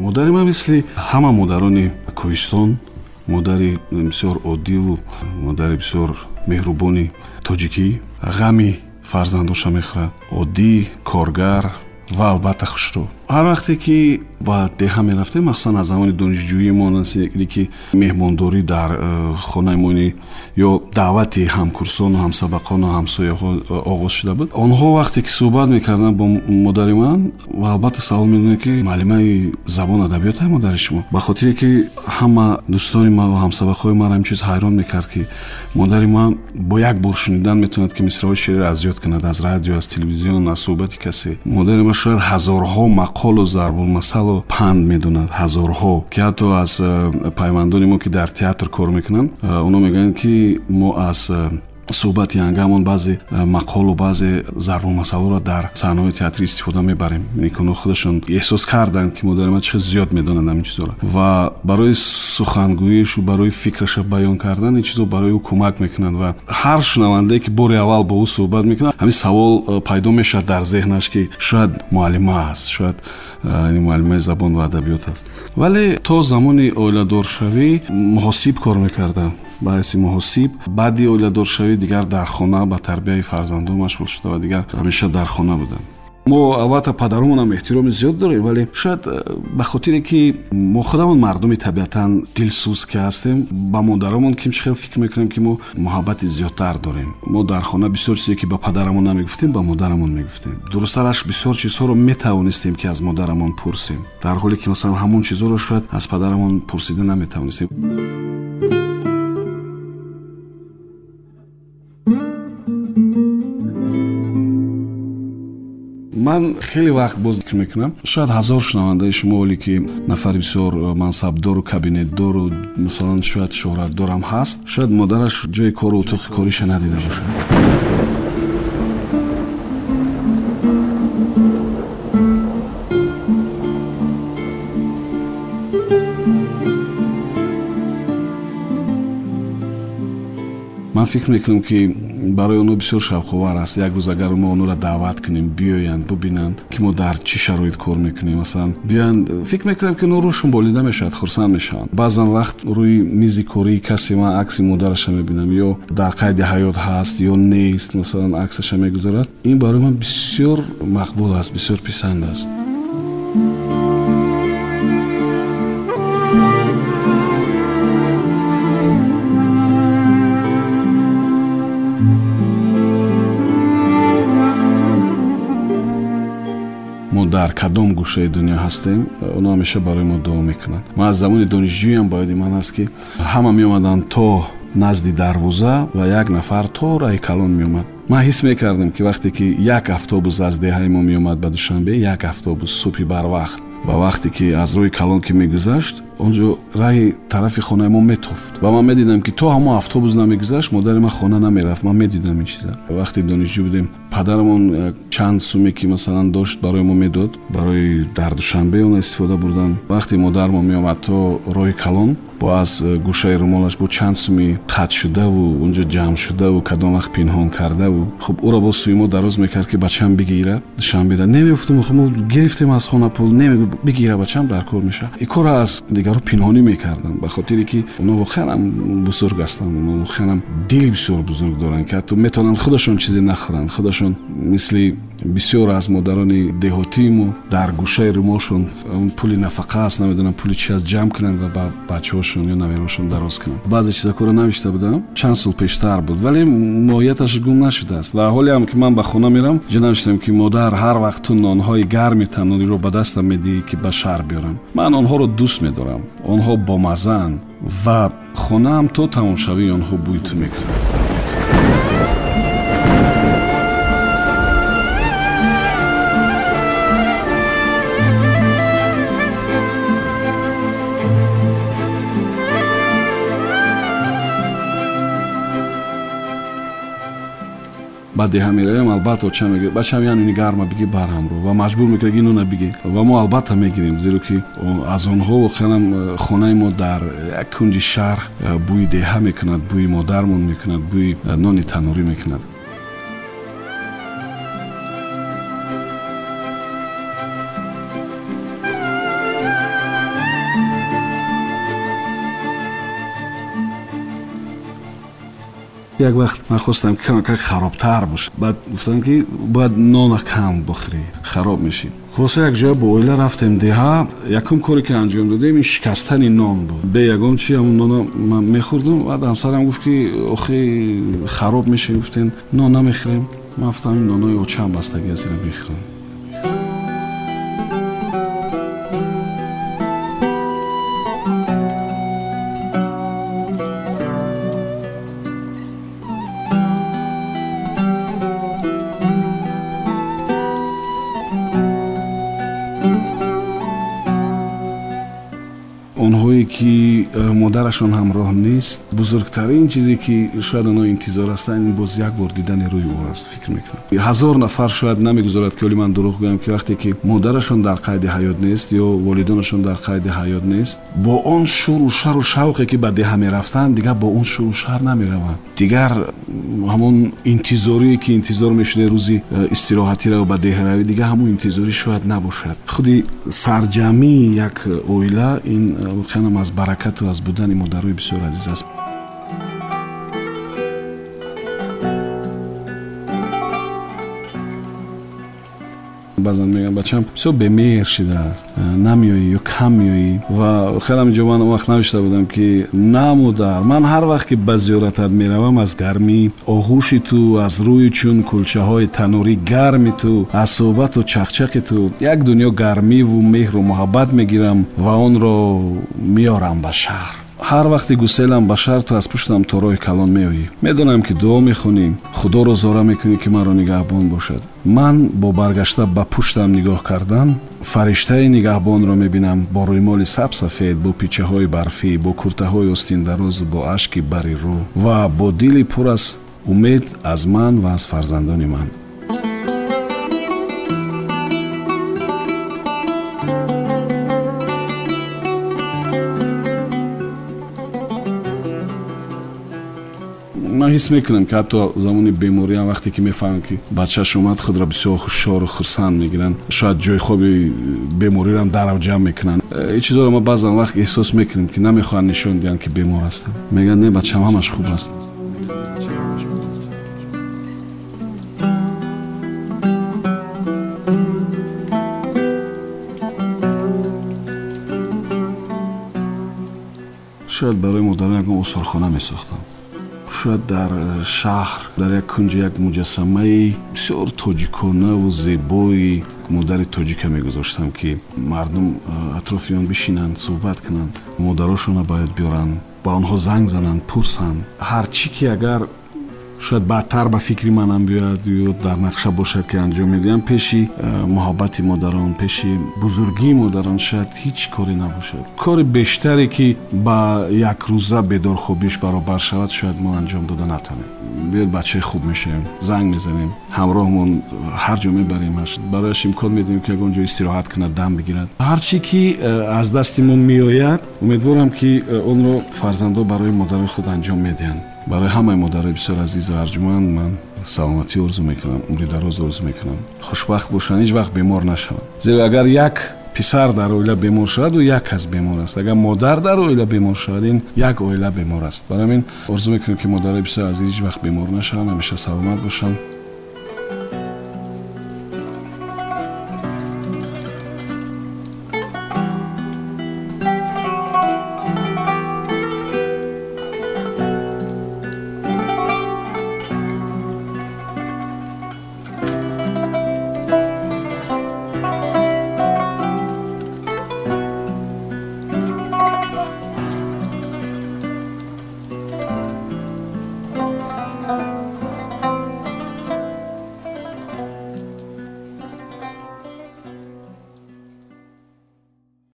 Модари ман мисли ҳама модарони кӯҳистон, модари бисёр оддиву модари бисёр меҳрубони тоҷикӣ, ғами фарзандоша мехӯрад, оддӣ, коргар ва албатта хушрӯ. Ҳар вақте ки ба деҳа мерафтем, махсусан аз замони донишҷӯиимон, ки меҳмондорӣ дар хонаи мо ё даъвати ҳамкурсону ҳамсабақону ҳамсояҳо оғоз шуда буд, онҳо вақте ки суҳбат мекарданд бо модари ман ва албатта савол медоданд, ки муаллимаи забон адабиёт ҳай модари шумо? Ба хотире ки ҳама дӯстони ман ва ҳамсабақҳои ман ҳамин чиз ҳайрон мекард, ки модари ман бо як бор шунидан метавонад, ки мисраҳои шеърро аз ёд кунад, аз радио, аз телевизион, аз суҳбати касе. Модари ман шояд ҳазорҳо мақолу зарбулмасалу панд медонад, ҳазорҳо, ки ҳатто аз пайвандони мо, ки дар театр кор мекунанд, онҳо мегӯянд, ки мо аз суҳбати ҳангамон баъзе мақолу баъзе зарбулмасалҳоро дар саҳнаҳои театрӣ истифода мебарем. Онҳо худашон эҳсос карданд, ки модари ман чӣ қадр зиёд медонад ҳамин чизҳоро ва барои сухангӯишу барои фикраша баён кардан ин чизҳо барои ӯ кӯмак мекунанд. Ва ҳар шунавандае, ки бори аввал бо ӯ суҳбат мекунад, ҳамин савол пайдо мешавад дар зеҳнаш, ки шояд муаллима аст, шояд муаллимаи забон ва адабиёт аст. Вале то замони оиладоршавӣ муҳосиб кор мекардам, ба ҳайси муҳосиб. Баъди оиладоршавӣ дигар дар хона ба тарбияи фарзандон машғул шуда ва дигар ҳамеша дар хона будам. Мо албатта падаромонам эҳтироми зиёд дорем, вале шояд ба хотире ки мо худамон мардуми табиатан дилсӯз ки ҳастем, ба модарамон ким чӣ хел фикр мекунем, ки мо муҳаббати зиёдтар дорем. Мо дар хона бисёр чизе, ки ба падарамон намегуфтем, ба модарамон мегуфтем. Дурусттараш, бисёр чизҳоро метавонистем, ки аз модарамон пурсем, дар ҳоле ки масалан ҳамон чизҳоро шояд аз падарамон пурсида наметавонистем. Ман хеле вақт боз фикр мекунам, шояд ҳазор шунавандаи шумо, оле ки нафари бисёр мансабдору кабинетдору, масалан, шояд шӯҳратдорам ҳаст, шояд модараш ҷои кору утоқи кориша надида бошад. Ман фикр мекунам, ки барои онҳо бисёр шавқовар аст, як рӯз агар мо онҳоро даъват кунем, биёянд, бубинанд, ки мо дар чӣ шароит кор мекунем. Масалан, биёянд, фикр мекунам, ки онҳо рӯҳшон болида мешавад, хурсанд мешаванд. Баъзан вақт рӯи мизи кории касе ман акси модараша мебинам, ё дар қайди ҳаёт ҳаст, ё нест, масалан, аксаша мегузорад. Ин барои ман бисёр мақбул аст, бисёр писанд аст. Мо дар кадом гӯшаи дунё ҳастем, онҳо ҳамеша барои мо дуо мекунанд. Ман аз замони донишҷӯям ба ёди ман аст, ки ҳама меомаданд то назди дарвоза ва як нафар то раҳи калон меомад. Ман ҳис мекардам, ки вақте ки як автобус аз деҳаи мо меомад ба Душанбе, як автобус субҳи барвақт, ва вақте ки аз роҳи калон ки мегузашт, он ҷо раҳи тарафи хонаи мо метофт ва ман медидам, ки то ҳамон автобус намегузашт, модари ман хона намерафт. Ман медидам ин чиза. Вақте донишҷӯ будем, падарамон чанд суме, ки масалан дошт, барои мо медод, барои дар Душанбе она истифода бурдан. Вақте модармон меомад то роҳи калон, бо аз гӯшаи румолаш бо чанд суми қатъ шудаву онҷо ҷамъ шудаву кадом вақт пинҳон кардаву, хуб, ӯро боз сӯи мо дароз мекард, ки бачам бигира Душанбеда. Намегуфтем, хуб, мо гирифтем аз хона пул, намегу, бигира бачам, дар кор мешавад. Ин корро аз дигарро пинҳонӣ мекарданд, ба хотире ки онҳо воқеан ҳам бузург ҳастанд, онҳо воқеан ҳам дили бисёр бузург доранд, ки ҳатто метавонанд худашон чизе нахӯранд, худашон мисли бисёр аз модарони деҳотии мо дар гӯшаи румолшон пули нафақа аст, намедонам пули чи аст, ҷамъ кунанд ва ба бачаҳошон ё навераҳошон дароз кунанд. Баъзе чизакоро навишта будам, чанд сол пештар буд, вале моҳияташ гум нашудааст. Ва ҳоле ҳам ки ман ба хона мерам, ҷо навиштам, ки модар, ҳар вақт ту нонҳои гарми таннуриро ба дастам медиҳӣ, ки ба шаҳр биёрам, ман онҳоро дӯст медорам, онҳо бомаззаанд ва хонаам то тамомшавии онҳо бӯи ту мекунад. Баъд деҳа меравем, албатта оча мегӯяд: бачам, я нуни гарма бигир барамро, ва маҷбур мекунад, ки нуна бигир, ва мо албатта мегирем, зеро ки аз онҳо воқеан хонаи мо дар як кунҷи шаҳр бӯи деҳа мекунад, бӯи модармон мекунад, бӯи нони таннурӣ мекунад. Як вақт ман хостам ки камакак харобтар бошад, баъд гуфтам ки бояд нона кам бихӯрӣ, хароб мешӣ. Хулоса як ҷоя бо оила рафтем деҳа. Якум коре ки анҷом додем ин шикастани нон буд. Бе ягон чи ҳамон нона ман мехӯрдум. Баъд ҳамсарам гуфт ки охи хароб мешем. Гуфтем нон намехӯрем. Ман гуфтам ин нонои очаам бастагӣ аст, ина мехӯрам. Онҳое ки модарашон ҳамроҳ нест, бузургтарин чизе ки шояд онҳо интизор ҳастанд ин боз як бор дидани рӯи ӯ аст. Фикр мекунам ҳазор нафар шояд намегузорад ки оли ман дурӯғ гӯям ки вақте ки модарашон дар қайди ҳаёт нест ё волидонашон дар қайди ҳаёт нест, бо он шуру шару шавқе ки ба деҳа мерафтанд, дигар бо он шуру шар намераванд. Дигар ҳамон интизорие ки интизор мешуде рӯзи истироҳатиро ба деҳа равӣ, дигар ҳамон интизорӣ шояд набошад. Худи сарҷамъии як оила ин воқеан аз баракату аз будани модарои бисёр азиз аст. Баъзан мегӯям бачам бисёр бемеҳр шидааст, намеоӣ ё кам меоӣ. Ва хелам ҷо ман он вақт навишта будам ки на модар, ман ҳар вақт ки ба зиёратат меравам аз гармӣ оғӯши ту, аз рӯи чун кулчаҳои танӯрӣ гарми ту, аз суҳбату чақчақи ту як дунё гармиву меҳру муҳаббат мегирам ва онро меорам ба шаҳр. Ҳар вақте гуселам ба шаҳр, ту аз пуштам то роҳи калон меоӣ. Медонам ки дуо мехонӣ, худоро зора мекунӣ ки маро нигаҳбон бошад. Ман бо баргашта ба пуштам нигоҳ кардан фариштаи нигаҳбонро мебинам бо рӯймоли сабсафед, бо пичаҳои барфӣ, бо куртаҳои остиндарозу бо ашки бари рӯ ва бо дили пур аз умед аз ман ва аз фарзандони ман. Ман ҳис мекунам ки ҳатто замони бемориам вақте ки мефаҳмам ки бачааш омад, худро бисёр хушҳору хурсанд мегиранд, шояд ҷои хоби бемориам дарав ҷамъ мекунанд. Ин чизоро ма баъзан вақт эҳсос мекунем ки намехоҳанд нишон диҳанд ки бемор ҳастанд. Мегӯянд не бачам, ҳамаш хуб аст. Шояд барои модарон ягон осорхона месохтам. Шояд дар шаҳр дар як кунҷи як муҷассамаи бисёр тоҷиконаву зебои модари тоҷика мегузоштам ки мардум атрофи он бишинанд, суҳбат кунанд, модарошонро бояд биёранд, ба онҳо занг зананд, пурсанд. Ҳар чӣ ки агар шояд баъдтар ба фикри манам биёяд ё дар нақша бошад ки анҷом медиҳам, пеши муҳаббати модарон, пеши бузургии модарон шояд ҳеҷ коре набошад. Кори бештаре ки ба якрӯза бедорхобиш баробар шавад, шояд мо анҷом дода натавонем. Биёд бачаи хуб мешавем, занг мезанем, ҳамроҳмон ҳар ҷо мебаремаш, барояш имкон медиҳем ки ягон ҷо истироҳат кунад, дам бигирад. Ҳар чӣ ки аз дасти мо меояд, умедворам ки онро фарзандо барои модарои худ анҷом медиҳанд. Барои ҳамаи модарои бисёр азизу арҷуманд ман саломатӣ орзу мекунам, умри дароз орзу мекунам, хушбахт бошанд, ҳеҷ вақт бемор нашаванд. Зеро агар як писар дар оила бемор шавад, ӯ як кас бемор аст. Агар модар дар оила бемор шавад, ин як оила бемор аст. Барои ҳамин орзу мекунем ки модарои бисёр азиз ҳеҷ вақт бемор нашаванд, ҳамеша саломат бошанд.